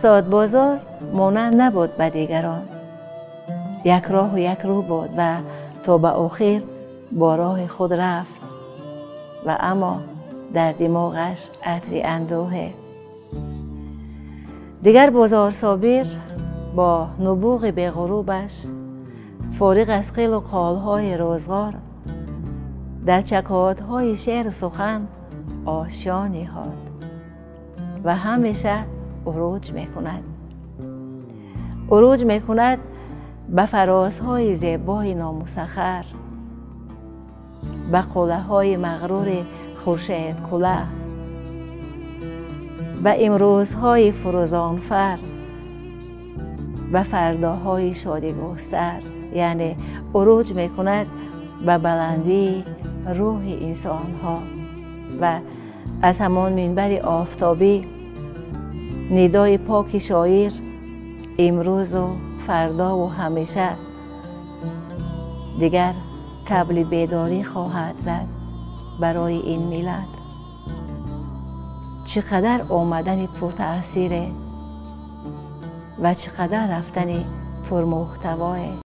Устод Бозор монанд набуд ба дигарон. Як роҳу як рӯ буд ва то ба охир бо роҳи худ рафт ва аммо дар димоғаш атри андӯҳе. Дигар Бозор Собир бо нубуғи беғурубаш, фориғ аз қилу қолҳои рӯзғор, дар чакотҳои шеъру сухан ошён ниҳод ва ҳамеша уруҷ мекунад, уруҷ мекунад ба фарозҳои зебои номусаххар, ба қуллаҳои мағрури хуршедкӯла, ба имрӯзҳои фурӯзонфар, ба фардоҳои шодигустар, яъне уруҷ мекунад ба баландии рӯҳи инсонҳо ва аз ҳамон минбари офтобӣ нидои поки шоир имрӯзу фардову ҳамеша дигар табли бедорӣ хоҳад зад барои ин миллат. Чӣ қадар омадани пуртаъсире ва чӣ қадар рафтани пурмуҳтавое!